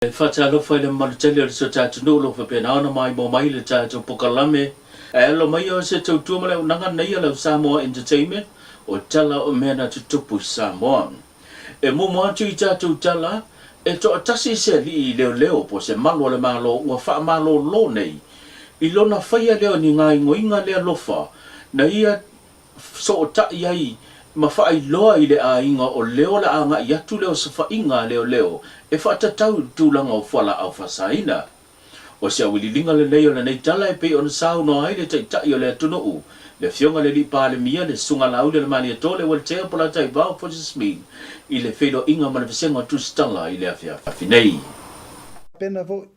E faatalofa i le mamalu tele o le si o ta atunuu o lo o faapena ona maimoa mai le tatou pokalame. Ae alo mai o se tautua ma le auaunaga nei a lau Samoa Entertainment o tala o mea na tutupu i Samoa. E muamua atu i tatou tala, e toatasi se alii leoleo po o se malu a le Malo ua faamalolo nei i lona faia lea o ni gaoioiga le alofa na ia sootai ai ma faailoa i le aiga o leo o le a agai atu le osofaiga a leoleo e faatatau i le tulaga o fualaau faasaina. O se auililiga lenei o lenei tala e pei ona saunoa ai le Taitai o le atunuu, le Afioga i le Alii Palemia, le Susuga Laaulialemalietoa Leuatea Polataivao Fosi Smith i le feiloaiga ma le Vasega o Tusitala i le afiafi nei. Pena foi,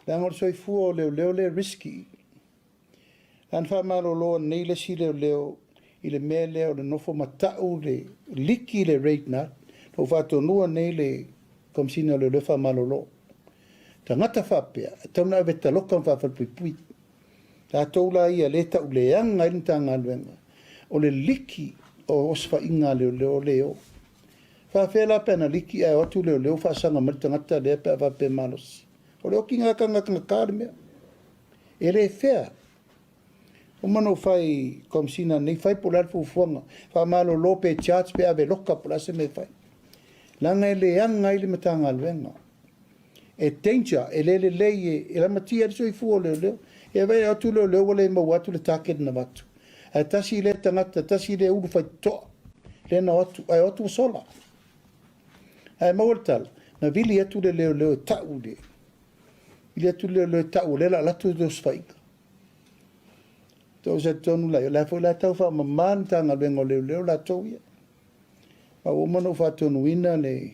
leaga o le soifua o leoleo lea e risky. A na faamalolo ananei le isi leoleo i le mea lea o le nofo matau le liki le rate na ou faatonuina nei le Komesina o Leoleo faamalolo. Tagata faapea, e tatau ona ave taloka ma faafalepuipui. Tatou la ia lea e tau leaga ai le Matagaluega, o le liki o osofaiga a leoleo lea e o. Faafefea la pe ana liki ae o atu leoleo faasaga mai le tagata lea pe a faapea e malosi. O le okiga tagatagata le mea. E le fair. Uma ona ou fai Komesina nei, fai po o le a le fuafuaga, faamalolo pe charge pe ave loka po o le a se mea e fai. Leaga e leaga ai le Matagaluega. E danger, e le lelei, e lamatia ai le soifua o leoleo. E vaai atu leoleo ua le maua atu le target na avatu. Ae tasi lea tagata, tasi lea ulu faitotoa, lea na o atu, ae o atu ua sola. Ae maua le tala, na vili atu le leoleo e tau le Vili atu le leoleo e tau o lea o le a alu atu le osofaiga. Tou talitonu la, o la foi la tau faamama le Matagaluega o Leoleo latou ia. Ma ua uma ona ou faatonuina le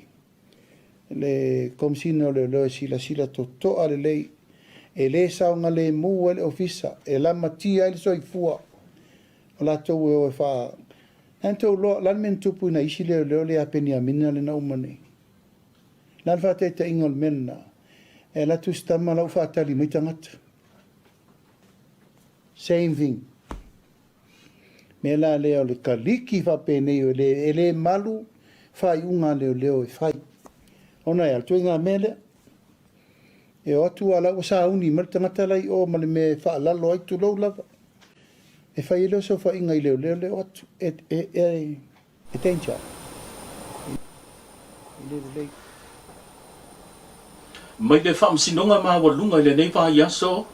le Komesina o Leoleo e silasila totoa lelei e le saogalemu ai le ofisa, e lamatia ai le soifua o latou e o e faa... Lena tou iloa, o le a le mea na tupu i nai isi leoleo lea ia Peniamina lea na uma nei? O le a le faataitaiga o le mea lena? E alu atu si tama la ua faatali mai tagata. Same thing. Mea la lea o le kaliki faapenei e le, e le malu faaiuga a leoleo e fai. Ona e a le ituaiga mea lea. E o atu a la ua sauni mai le tagata la i o ma le mea e faalalo ai, tulou lava. E fai ai lea o saofaiga i leoleo lea o atu. E, e, e, E danger. E le lelei. Mai le Faamasinoga Maualuga i lenei vaiaso,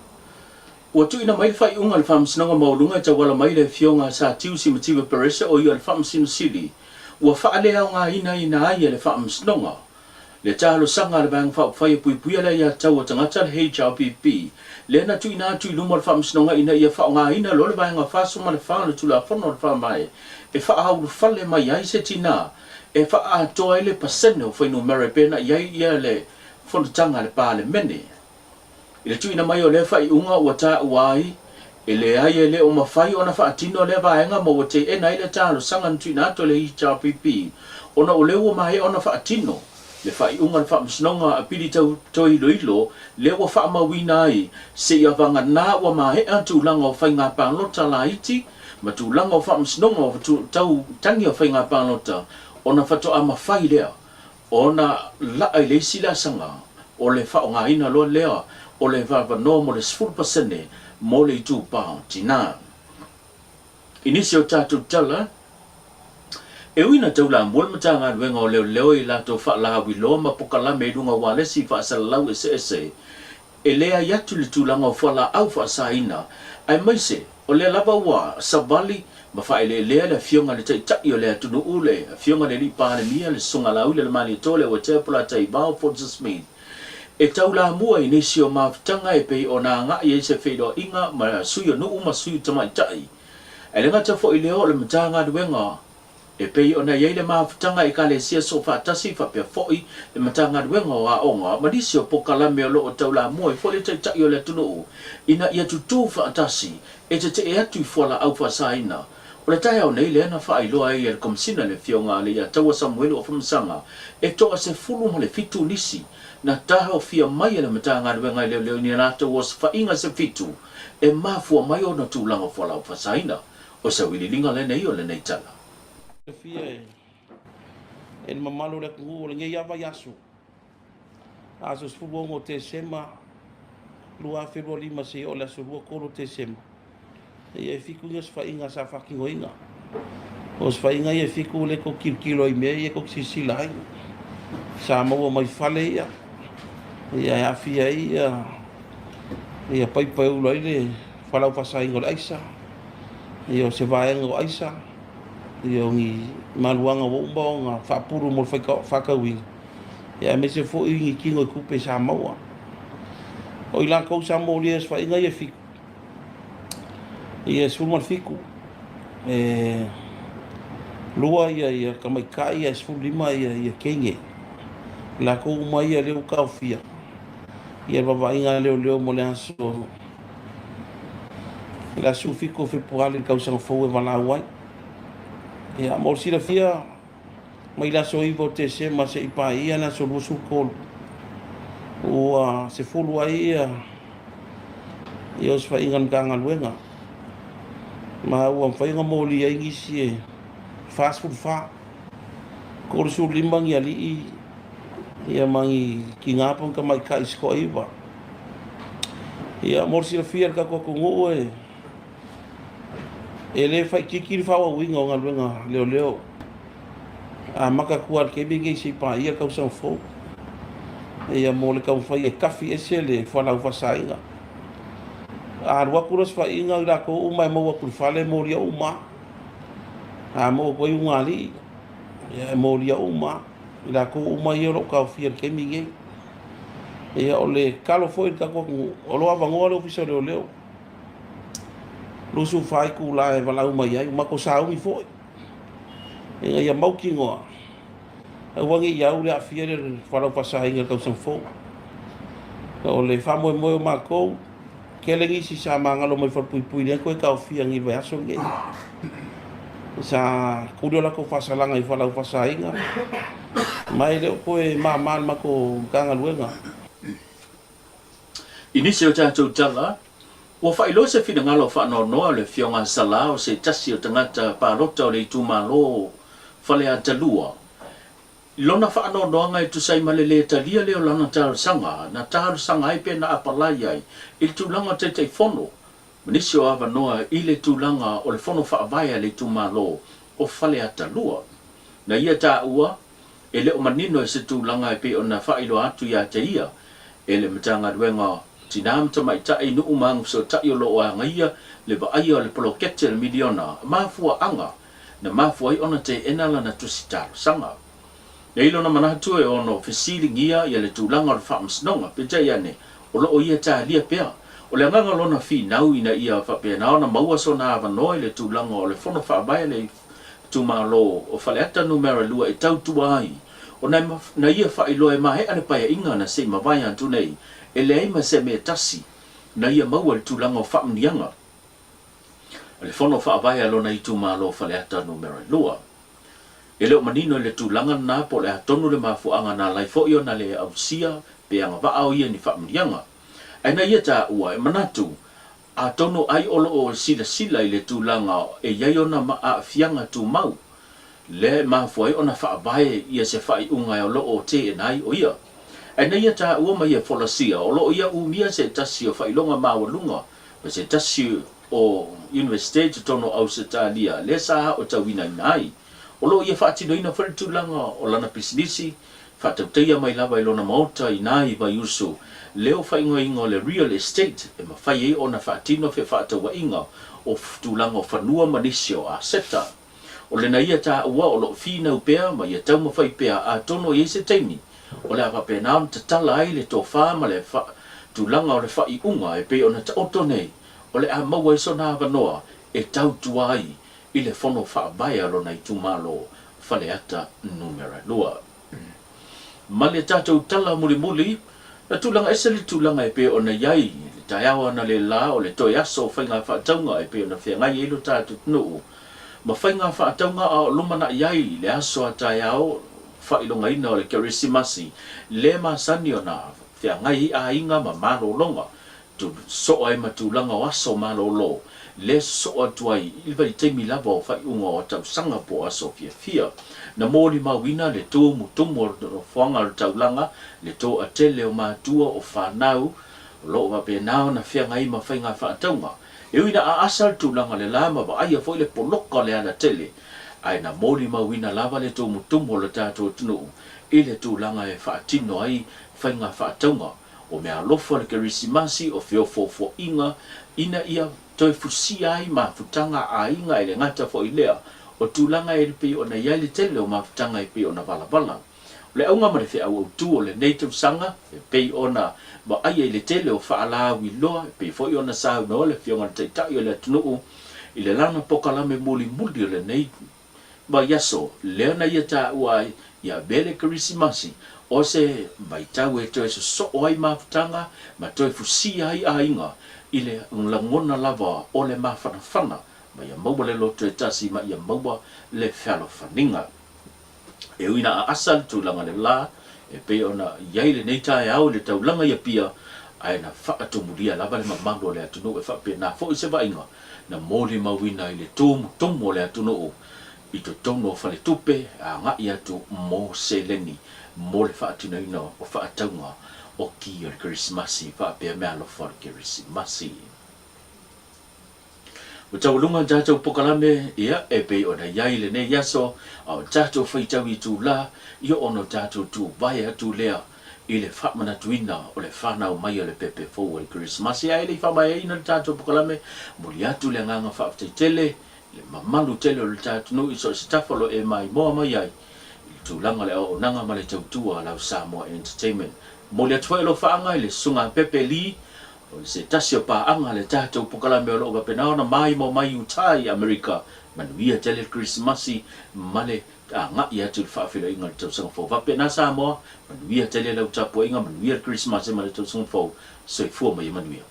ua tuuina mai le faaiuga a le Faamasinoga Maualuga e tauala mai i le Afioga a Sir Tiusi Mativa Perese o ia o le Faamasino Sili ua faaleaogaina ai e le Faamasinoga Le talosaga a le Vaega Faaupufai e Puipuia le Aiatatau a Tagata, le HRPP, lea na tuuina atu i luma o le Faamasinoga ina ia faaaogaina loa le Vaega 44 o le Tulafono o le Faavae e faaulufale mai ai se tina e faaatoa ai le pasene o fuainumera e penai ai ia le fonotaga a le Palemene. I le tuuina mai o lea faaiuga ua taua ai, e leai e le o mafai ona faatino lea vaega ma ua teena ai le talosaga na tuuina atu e le HRPP ona o lea ua maea ona faatino le faaiuga a le Faamasinoga Apili Tau Toe Iloilo lea ua faamauina ai seia vagana ua maea tulaga o faiga palota laiti ma tulaga o faamasinoga o tau tagi o faiga palota ona faatoa mafai lea Ona laa i le isi laasaga, o le faaaogaina loa lea o le avanoa mo le 10% mo le itupa tinā. I nisi o tatou tala, e ui ina taulamua le Matagaluega o Leoleo i latou faalauiloa ma pokalame i luga o ualesi faasalalau eseese, e leai atu le tulaga o fualaau faasaina, aemaise o lea lava ua savali ma faaeleelea le Afioga i le Taitai o le atunuu, le Afioga i le Alii Palemia, le Susuga Laaulialemalietoa Leuatea Polataivao Fosi Smith, e taulamua i nisi o mafutaga e pei ona agai ai se feiloaiga ma sui o nuu ma sui tamaitai. Ae le gata foi lea o le Matagaluega E pei ona i ai le mafutaga Ekalesia Soofaatasi faapea foi le Matagaluega o Aoga ma nisi o pokalame o lo o taulamua ai foi le Taitai o le atunuu ina ia tutū faatasi e tetee atu i fualaau faasaina. O le taeao nei lea na faailoa ai e le Komesina le Afioga a Leiataua Samuelu Afamasaga e toa 17 nisi na taofia mai e le Matagaluega e leoleo i ni a latou osofaiga se fitu e mafua mai ona tulaga fualaau faasaina. O se auiliiliga lenei o lenei tala. Silafia e le mamalu o le atunuu o lenei lava vaiaso. Aso 16 o Tesema 2025 seia oo i le aso 23 o Tesema, ia e fiku ni osofaiga sa faatinoina. O osofaiga ia e fiku lea tou te tilotilo ai i mea ia tou te silasila ai. Sa maua mai fale ia, ia e aafia ai ia, ia paipa e ula ai le falau faasaina o le aisa, ia o se vaega o aisa, ia o ni maluaga ua uma ona faapulu mo le faatauina, ia aemaise foi ni tino i tupe sa maua. O i latou sa molia i osofaiga ia e fiku, ia 17, e lua ia ia tamaitai ae 15 ia ia teine. Latou uma ia lea ua taofia ia le vaavaaiga a leoleo mo le aso le aso 17 o Fepuari le tausaga fou e valaau ai. Ia mo le silafia mai le aso 9 o Tesema seia paia le aso 23, ua 10 ai ia ia osofaiga a le Matagaluega, ma ua mafai ona molia ai nisi e 44, 35 ni alii ia ma ni tina po o ni tamaitai se toaiva. Ia mo le silafia e le tatou atunuu e E le faaitiiti le faaauauina o galuega leoleo. Amata atu lava i le taimi lenei seia paia le tausaga fou. Ia mo le taumafai e tafi ese le fualaau faasaina. A alu atu le osofaiga i latou uma e maua atu i le fale e molia uma lava. A maua atu ai ugaalii, ia e molia uma lava. I latou uma ia o lo o taofia i le taimi lenei. Ia o le tatalo foi i le tatou atunuu, o lo o avanoa le Ofisa o Leoleo. 24 itula e valaau mai ai, ua matou sauni foi ina ia mautinoa aua ne i au le aafia le fualaau faasaina i le tausaga fou. O le faamoemoe o matou, tele nisi sa magalo mai falepuipui lea toe taofia nei i le vaiaso lenei. Sa tuli o latou faasalaga i fualaau faasaina ma e le o toe mama i le matou Matagaluega. I nisi o tatou tala, ua faailoa se finagalo faanoanoa o le Afioga Salao se tasi o tagata palota o le itumalo Faleata 2. I lona faanoanoaga e tusa ai ma le lē talia lea o lana talosaga, na talosaga ai pe na apalai ai i le tulaga o Taitaifono ma nisi o avanoa i le tulaga o le Fono Faavae a le itumalo o Faleata 2. Na ia taua E le o manino i se tulaga e pei ona faailoa atu ia te ia e le Matagaluega o Tina ma Tamaitai, Nuu ma Agafesootai o lo o agaia le vaaia o le poloketi o le miliona mafuaaga na mafua ai ona teena lana tusi talosaga. Nei lona manatu e ono fesiligia ia le tulaga o le faamasinoga, peitai ane o lo o ia talia pea. O le agaga o lona finau ina ia faapena ona maua sona avanoa i le tulaga o le fono faavae a le Itumalo o Faleata Numera 2 e tautua ai, ona na ia faailoa e maea le paeaiga na se i mavae atu nei, e leai ma se mea tasi na ia maua i le tulaga o faamanuiaga a le Fono Faavae a lona itumalo o Faleata Numera 2. E le o manino i le tulaga lena po o le a tonu le mafuaaga na alai foi ona le ausia pe agavaa o ia ni faamanuiaga. Ae na ia taua e manatu Atonu ai o lo o silasila i le tulaga e i ai ona aafiaga tumau, lea e mafua ai ona faavae ia se faaiuga e o lo o teena ai o ia. Ae na ia taua ma ia folasia, o lo o ia umia se tasi o failoga maualuga ma se tasi o Universite i totonu o Ausetalia lea sa aotauinaina ai. O lo o ia faatinoina foi le tulaga o lana pisinisi Faatautaia mai lava i lona maota inā i Vaiusu leo faaigoaina o le real estate e mafai ai ona faatino fefaatauaiga o tulaga o fanua ma nisi o aseta. O lena ia taua o lo o finau pea ma ia taumafai pea atonu e i ai se taimi o le a faapena ona tatala ai le tofa ma le tulaga o le faaiuga e pei ona taoto nei o le a maua ai sona avanoa e tautua ai i le fono faavae a lona itumalo Faleata Numera 2. Ma le tatou tala mulimuli, na tulaga ese le tulaga e pei ona i ai le taeao analeila o le toe aso o faiga faatauga e pei ona feagai ai lo tatou atunuu ma faiga faatauga a o lumanai ai le aso a taeao faailogaina o le Kerisimasi le masani ona feagai ai aiga ma malologa soo ai ma tulaga o aso malolo. lea sosoo atu ai i le vaitaimi lava o faaiuga o tausaga po o aso fiafia. Na molimauina le tumutumu o le nofoaga o le taulaga, le toatele o matua o fanau o lo o faapena ona feagai ma faiga faatauga. E ui ina aasa le tulaga o le la ma vaaia foi le poloka o le alatele, ae na molimauina lava le tumutumu o le tatou atunuu i le tulaga e faatino ai faiga faatauga o meaalofa o le Kerisimasi, o feofoofoaiga, ina ia toe fusia ai mafutaga a aiga e le gata foi i lea, o tulaga e pei ona i ai le tele o mafutaga e pei ona valavala. O le auga ma le feau autu o lenei tausaga, e pei ona vaaia i le tele o faalauiloa, e pei foi ona saunoa le Afioga i le Taitai o le atunuu i le lana pokalame mulimuli o lenei vaiaso, lea na ia taua ai ia avea le Kerisimasi o se vaitau e toe sosoo ai mafutaga ma toe fusia ai aiga i le lagona lava o le mafanafana ma ia maua le loto e tasi ma ia maua le fealofaniga. E ui ina aasa le tulaga le la e pei ona i ai lenei taeao i le taulaga i Apia, ae na faatumulia lava le mamalu o le atunuu e faapena foi se vaaiga na molimauina i le tumutumu o le atunuu i totonu o faletupe e agai atu mo seleni mo le faatinoina o faatauga o ki o le Kerisimasi faapea meaalofa o le Kerisimasi. Ua taualuga le tatou pokalame, ia, e pei ona i ai lenei aso, a o tatou faitau itula, ia ona o tatou tuvae atu lea i le faamanatuina o le fanau mai o le pepe fou o le Kerisimasi. Ae le i faamaeaina le tatou pokalame, momoli atu le agaga faafetai tele i le mamalu tele o le ta atunuu i so o se tafa o lo o e maimoa mai ai i le tulaga o le auaunaga ma le tautua a lau Samoa Entertainment. Momoli atu foi alofaaga i le Susuga Pepe Lee, O se tasi o paaga a le tatou pokalame o lo o faapena ona maimoa mai i uta i Amerika. Manuia tele le Kerisimasi ma le agai atu i le faafeiloaiga o le tausaga fou. Faapena Samoa, manuia tele lau tapuaiga, manuia le Kerisimasi ma le tausaga fou. Soifua ma ia manuia.